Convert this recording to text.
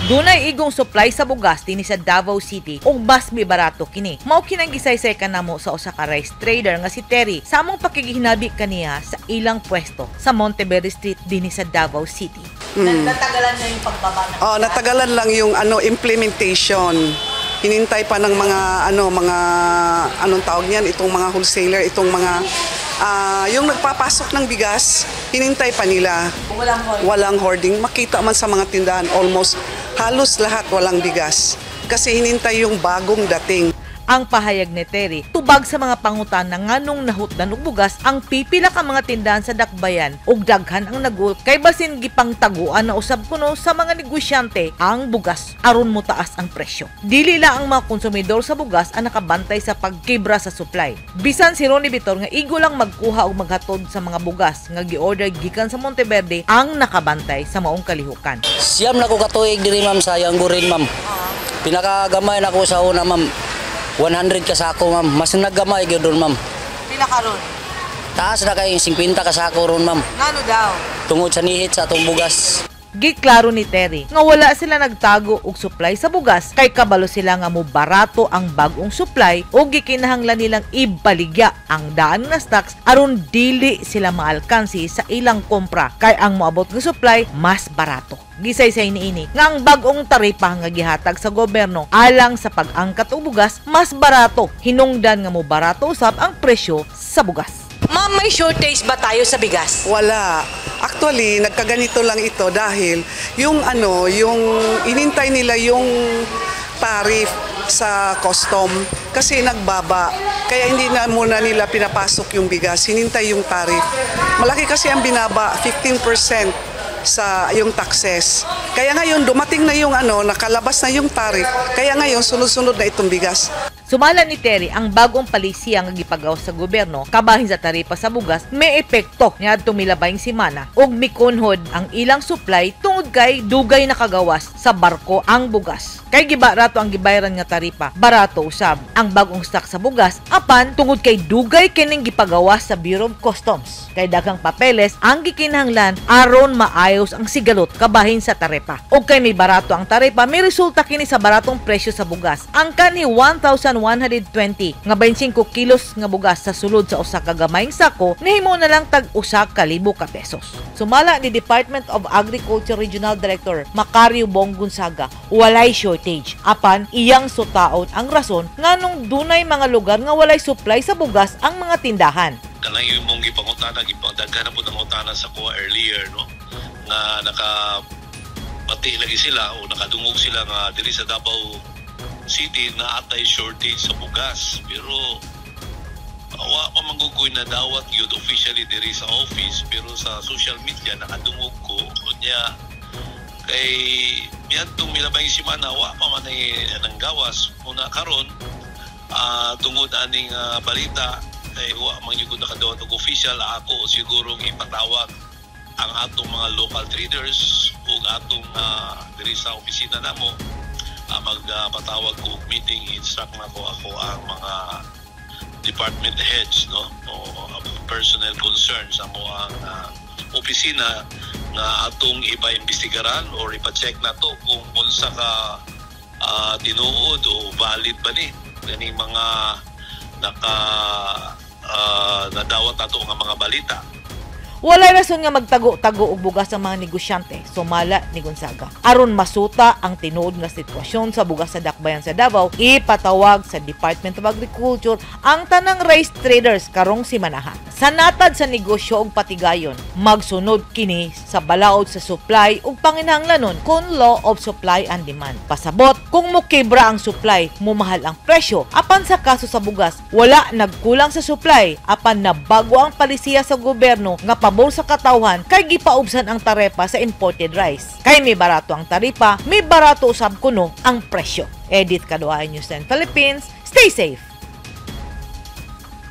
Dunay igong supply sa bugas dinhi sa Davao City ug mas mibarato kini. Mao kinang gisaysay kanamo sa usa ka rice trader nga si Terry sa among pakigihinabi kaniya sa ilang pwesto sa Monteverde Street dinhi sa Davao City. Natagalan na yung pagbaba ng Oh, natagalan lang yung ano, implementation. Hinintay pa ng mga ano, mga anong tawag niyan, itong mga wholesaler, itong mga yung nagpapasok ng bigas, hinintay pa nila. Walang hoarding. Walang hoarding. Makita man sa mga tindahan, almost halos lahat walang bigas. Kasi hinintay yung bagong dating. Ang pahayag ni Terry tubag sa mga pangutana nganong nahutdan og bugas ang pipila ka mga tindahan sa Dakbayan ug daghan ang nagul kay basin gipangtaguan na usab kuno sa mga negosyante ang bugas aron motaas ang presyo. Dili lang ang mga konsumidor sa bugas ang nakabantay sa pagkibra sa supply. Bisan si Ronnie Vitor nga igo lang magkuha og maghatod sa mga bugas nga gi-order gikan sa Monteverde ang nakabantay sa maong kalihukan. 9 na ko katuig diri, ma'am, sa Yanggurin, ma'am. Pinakagamay na ko sa una, ma'am. 100 ka sako, ma'am. Mas naggamay gyud ron, ma'am. Pila karon? Taas na kay 50 ka sako ron, ma'am. Ngano daw? Tungod sa nihit sa atong bugas. Giklaro ni Terry nga wala sila nagtago og supply sa bugas kay kabalo sila nga mobarato ang bag-ong supply ug gikinahanglan nilang ibaligya ang daan nga stocks aron dili sila maalkansi sa ilang kompra kay ang moabot nga supply mas barato. Gisaysay niini nga ang bag-ong taripa nga gihatag sa gobyerno alang sa pag-angkat og bugas mas barato, hinungdan nga mobarato usab ang presyo sa bugas. Ma'am, may shortage ba tayo sa bigas? Wala. Actually, nagkaganito lang ito dahil yung ano, yung inintay nila yung tariff sa custom kasi nagbaba. Kaya hindi na muna nila pinapasok yung bigas, hinintay yung tariff. Malaki kasi ang binaba, 15% sa yung taxes. Kaya ngayon dumating na yung ano, nakalabas na yung tariff. Kaya ngayon sunod-sunod na itong bigas. Sumala ni Terry, ang bagong palisiya nga gipagawas sa gobyerno kabahin sa taripa sa bugas may epekto niadtong milabayng semana ug mikunhod ang ilang supply tungod kay dugay nakagawas sa barko ang bugas. Kay gibarato ang gibayaran nga taripa, barato usab ang bagong stock sa bugas apan tungod kay dugay kining gipagawas sa Bureau of Customs. Kay daghang papeles ang gikinahanglan aron maayos ang sigalot kabahin sa taripa. Ug kay may barato ang taripa, may resulta kini sa baratong presyo sa bugas. Ang kani 1,120 nga 25 kilos nga bugas sa sulod sa usa ka gamayng sako nahimo na lang tag 1,000 ka pesos. Sumala ni Department of Agriculture Regional Director Macario Bong Gonzaga, walay shortage. Apan iyang sutaon ang rason nganong dunay mga lugar nga walay supply sa bugas ang mga tindahan. Kanang yung mong gipangutana, gipangdaghan na po ng utana sa kuha earlier, no, nga naka pati lagi sila o nakadungog sila nga diri sa Davao City na atay shortage sa bugas, pero wa pa man gud na dawat yun officially diri sa office, pero sa social media nakadungog ko. Unya kay miadtong milabayng semana wa pa man ay nang gawas muna karon, tungod aning balita kay wa man gyud nakadawat og official. Ako siguro ipatawag ang atong mga local traders ug atong diri sa opisina namo, magpatawag ko og meeting, instruct na ko ako ang mga department heads, no, o personnel concerns amo ang opisina nga atong ipa-imbestigaran or ipa-check na to kung unsa ka tinuod o valid ba ni ganing mga naka nadawat ato nga mga balita. Walay rason nga magtago-tago og bugas ang mga negosyante, sumala ni Gonzaga. Aron masuta ang tinuod nga sitwasyon sa bugas sa Dakbayan sa Davao, ipatawag sa Department of Agriculture ang tanang rice traders karong simanaha. Sa natad sa negosyo og patigayon, magsunod kini sa balaod sa supply ug panginahanglanon kon law of supply and demand. Pasabot, kung mokibra ang supply, mumahal ang presyo. Apan sa kaso sa bugas, wala nagkulang sa supply apan nabago ang palisiya sa gobyerno nga pabor sa katawhan kay gipaubsan ang taripa sa imported rice. Kay may barato ang taripa, may barato usab kuno ang presyo. Edith Kaduay, News 10 Philippines. Stay safe!